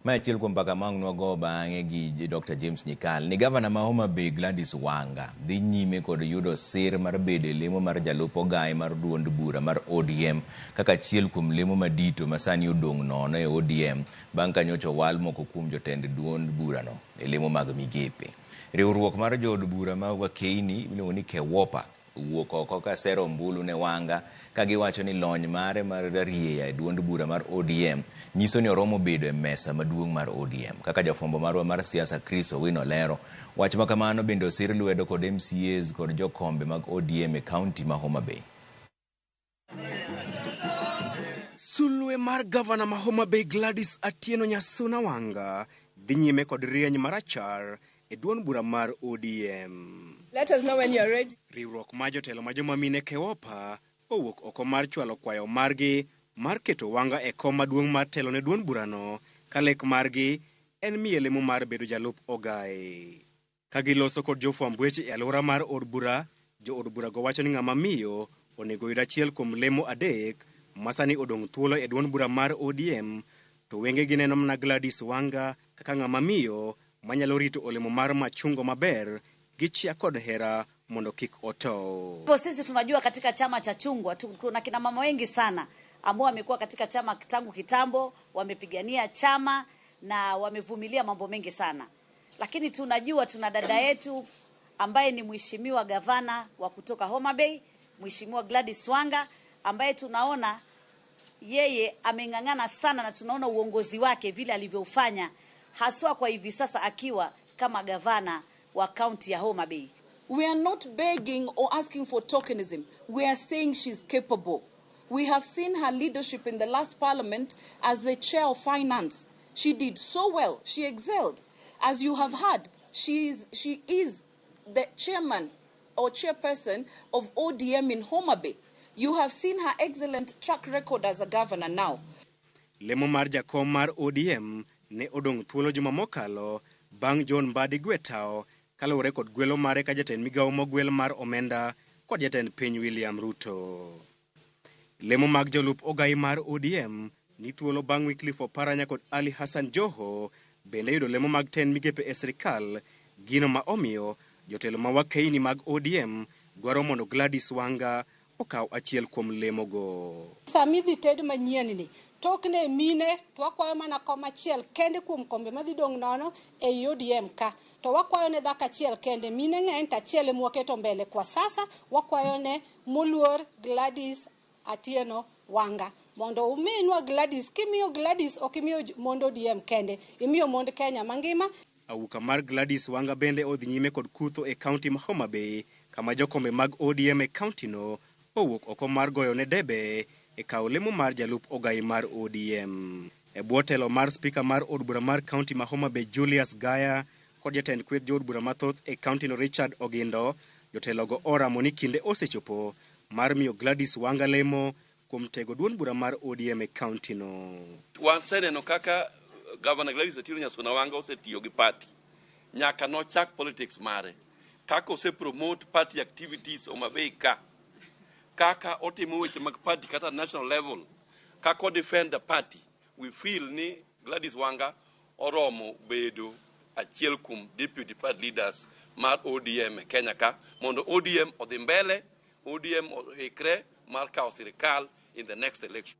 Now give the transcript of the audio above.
Ma achiel kuom mbaka ma ang' nwago bang'e gi Dr. James Nyikal ni gavana ma Homa Bay Gladys Wanga dhi nyime kod yudo sir mar bedo e lemo mar jalup ogaye mar duond bura mar ODM kaka achiel kuom lemo madito ma sani odong' nono e ODM bang' ka nyocha owal moko kuom jotend duond burano e lemo mag migepe. Riwruok mar jood bura ma Wakeini miluongo ni KEWOPA owuok oko ka sero ombulu ne Wanga ka giwacho ni lony mare mar rarieya e duond bura mar ODM nyiso ni oromo bedo e mesa maduong' mar ODM. Kaka jafwambo marwa mar siasa Chris Owino lero, wach ma kamano bende osir lwedo kod MCAs kod jokombe mag ODM e kaunti ma Homa Bay. Sulwe mar gavana ma Homa Bay Gladys Atieno Nyasuna Wanga dhi nyime kod rieny marachar e duond bura mar ODM. Let us know when you're ready. Riwruok mar jotelo ma joma mine KEWOPA owuok oko mar chwalo kwayo margi mar keto Wanga e kom maduong' mar telo ne duond burano ka lek margi en miye lemo mar bedo jalup ogaye. Ka giloso kod jofwamb weche e alwora mar od bura, jood burago wacho ni ng'ama miyo onego oyud achiel kuom lemo adek ma sani odong' thuolo e duond bura mar ODM to wengegi neno mana Gladys Wanga kaka ng'ama miyo manyalo rito olemo mar machungo maber gi chia kod hera mondo kik otow. Sisi tunajua katika chama cha chungwa tuna kina mama wengi sana ambao wamekuwa katika chama tangu kitambo, wamepigania chama na wamevumilia mambo mengi sana, lakini tunajua tuna dada yetu ambaye ni mheshimiwa gavana wa kutoka Homa Bay, Mheshimiwa Gladys Wanga ambaye tunaona yeye ameng'ang'ana sana na tunaona uongozi wake vile alivyoufanya haswa kwa hivi sasa akiwa kama gavana wa kaunti ya Homa Bay. We are not begging or asking for tokenism. We are saying she's capable. We have seen her leadership in the last parliament as the chair of finance. She did so well. She excelled. As you have heard, she is the chairman or chairperson of ODM in Homa Bay. You have seen her excellent track record as a governor now. Lemo mar jakom mar ODM ne odong' thuolo juma mokalo bang' John Mbadi gwetao kaluwore kod gwelo mare ka jatend migawo mogwel mar omenda kod jatend piny William Ruto. Lemo mag jolup ogai mar ODM ni thuolo bang' Wycliffe Oparanya kod Ali Hassan Joho bende yudo lemo mag tend migepe e sirikal, gino ma omiyo jotelo ma wakeini mag ODM dwaro mondo Gladys Wanga okaw achiel kuom lemogo. Sama idhi ted manyien ni tok ne mine to wakwayo mana kom achiel kende kuom kombe madhi dong' nono ei ODM ka to wakwayo ne dhako achiel kende mine ng'eny to achiel ema waketo mbele kwa sasa wakwayo ne moluor Gladys Atieno Wanga mondo uminwa Gladys kimiyo Gladys ok imiyo mond ODM kende imiyo mond Kenya mangima. Auka mar Gladys Wanga bende odhi nyime kod kutho e kaunti ma Homa Bay kama jokombe mag ODM e kaunti no owuok oko mar goyo ne debe e kawo lemo mar jalup ogai mar ODM. E bwo telo mar spika mar od bura mar kaunti ma Homa Bay Julius Gaya kod jatend kweth jood bura mathoth e kaunti no Richard Ogindo, jotelogo oramo ni kinde osechopo mar miyo Gladys Wanga lemo kuom tego duond bura mar ODM e kaunti no. Waseneno kaka Governor Gladys Atieno Nyasuna Wanga osetiyo gi party nyaka nochak politics mare, kaka ose promote party activities Homa Bay ka, kaka otimo weche mag party kata national level, kaka o defend the party. We feel ni Gladys Wanga oromo bedo achiel kuom deputy party leaders mar ODM e Kenya ka mondo ODM odhi mbele, ODM oikre mar kawo sirikal in the next election.